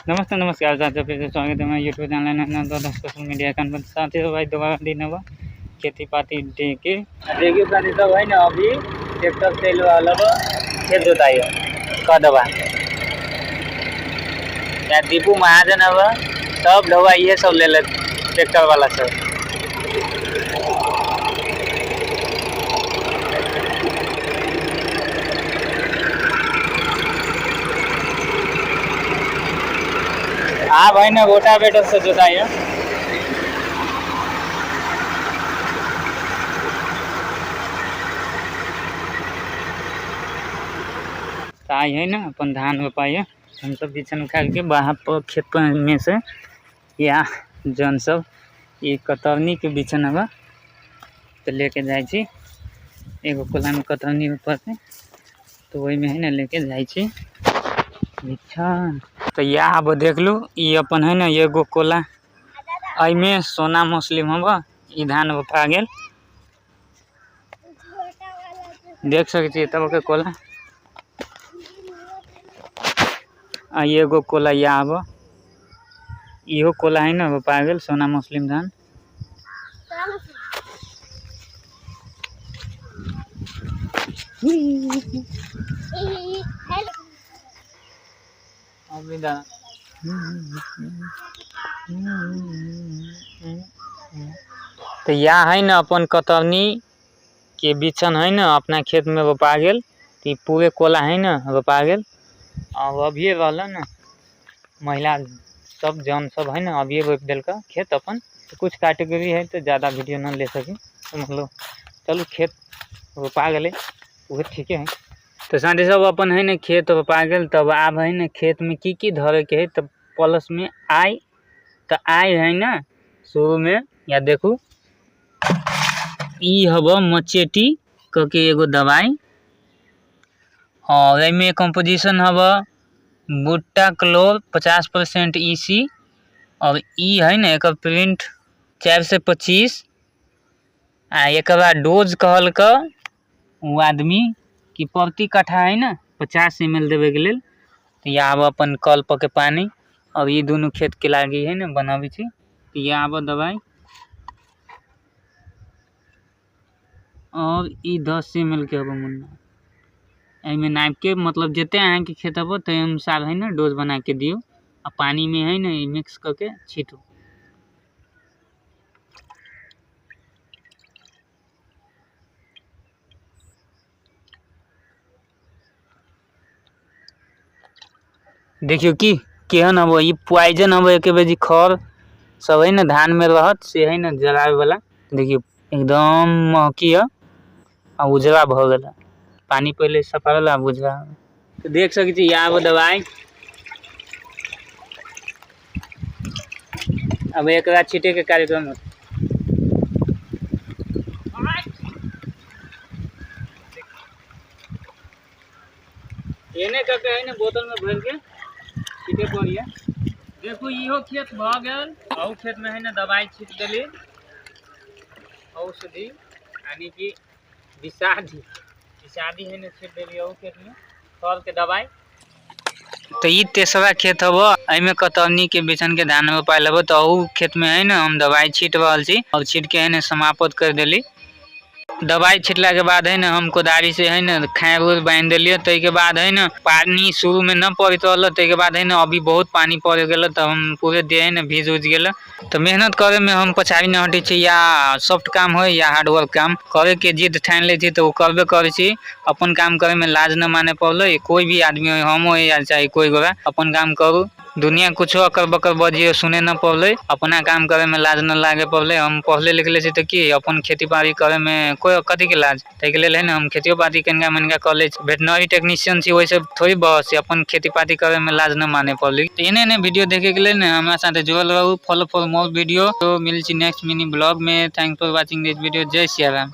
नमस्ते नमस्कार साथियों, फिर से स्वागत है हमारे यूट्यूब चैनल नन्ना सोशल मीडिया अकाउंट पर। साथियों भाई दोबारा दिन हवा खेती पाती डे के देखियो साथी सब है ना, अभी ट्रैक्टर चल रहा है, खेत जोताई कदवा या दीपू महाजन हवा सब ढोआ ये सब ले ले ट्रैक्टर वाला सब। आब है ना रोटावेटर से जोताई है। तऽ आइ है ना अपन धान रोपाइ है। हम सब बिछन उखाड़ के बाहर पर खेत पर में से या जन सब ई कतरनी के बिछन हवा तो लेके जाइ छी। एगो कोला में कतरनी रोपते तो वही में है ना लेके जाइ छी बिछन। तो यह अब देख लू ई अपन है ना एगो कोला एहिमे सोना मुस्लिम हवा ई धान रोपा गेल। देख सकै छी तब के कोला आ एगो कोला यह आब इहो कोला है ना रोपा गेल सोना मुस्लिम धान। तो यह है ना अपन कतरनी के बिछन है ना अपना खेत में रोपा गेल। तो ई पूरे कोला है ना रोपा गेल। और अभिये रहल ना महिला सब जन सब है ना अभिये रोपि देलक खेत अपन। तो कुछ कैटेगरी है तो ज़्यादा वीडियो न ले सकी तो मतलब चलू खेत रोपा गेलै उहे ठीके है। तो साथी सब अपन है ना खेत रोपा गेल। तब आब है ना खेत में की की धरे के है, तो प्लस में आय तो आय है ना शुरू में या देखू ई हब मचेटी क के एगो दवाई और एहिमे कंपोजिशन हब बुट्टा क्लोर 50% ईसी और ई है ना एकर प्रिंट 425 आ एकरा डोज कहलक ओ आदमी कि प्रति कट्ठा है ना 50 ml देवे के लेल। तो यह आब अपन कल पर के पानी और ये दोनों खेत के लागी है ना बनाबै छी। तो यह आब दवाई और ई 10 ml के हब मुन्ना एहिमे नापि के मतलब जते अहाँके खेत हब ताहि अनुसार है ना डोज बना के दियौ आ पानी में है ना ई मिक्स कऽ के छींटू। देखियौ की केहन हब ई पॉइजन हब एके बेजी खर सब है ना धान में रहत से है ना जलावे वाला। देखियौ एकदम महकी है आ उजरा भऽ गेल, पानी पहले सफा भेल आब उजरा। तो देख सकै छी आब दवाई अब एकरा छींटे के कार्यक्रम होत। एने कऽ के है ना बोतल में भर के छींटे पड़िए। देखो इहो खेत भऽ गेल, अहू खेत में है ना दवाई छींट देली औषधि यानी कि विषादी विषादी है ना छींट देली अहू खेत में फल के दवाई। तो ई तेसरा खेत हब एहिमे कतरनी के बिछन के धान रोपायल हब। तो अहू खेत में है ना हम दवाई छींट रहल छी और छींट के है ना समाप्त कर देली। दवाई छिटला के बाद है ना हम कोदारी से है ना खाए उर बांधि देलियै। ताहिके बाद है ना पानी शुरू में न पड़ैत रहल, ताहिके बाद है ना अभी बहुत पानी पड़ गेल तऽ हम पूरे देह है ना भीज उज गेल। तो मेहनत करे में हम पछाड़ी न हटै छी, या सॉफ्ट काम हो या हार्ड वर्क काम करे के जिद ठानि लै छी तऽ ओ करबे करै छी। अपन काम करे में लाज न माने पड़लै, कोई भी आदमी हो, हम हो या चाहे कोई गोरा, अपन काम करू। दुनिया कुछो अकर बकर बजियो सुने न पड़लै, अपना काम करे में लाज न लागे पड़लै। हम पढ़ले लिखले छी तऽ की अपन खेती बाड़ी करे में कोई कथी के लाज, ताहिके लेल है ना हम खेतियो बाड़ी कनिका मनिका कऽ लै छी। वेटनरी टेक्नीशियन छी ओहिसँ थोड़ी बहस छै, अपन खेती पाती करे में लाज न माने पड़लै। तऽ एहने एहने वीडियो देखे के लेल ने हमरा साथे जुड़ल रहू। Follow for more video. तो मिलै छी नेक्स्ट मिनी ब्लॉग में। Thank for watching this video. जय सियाराम।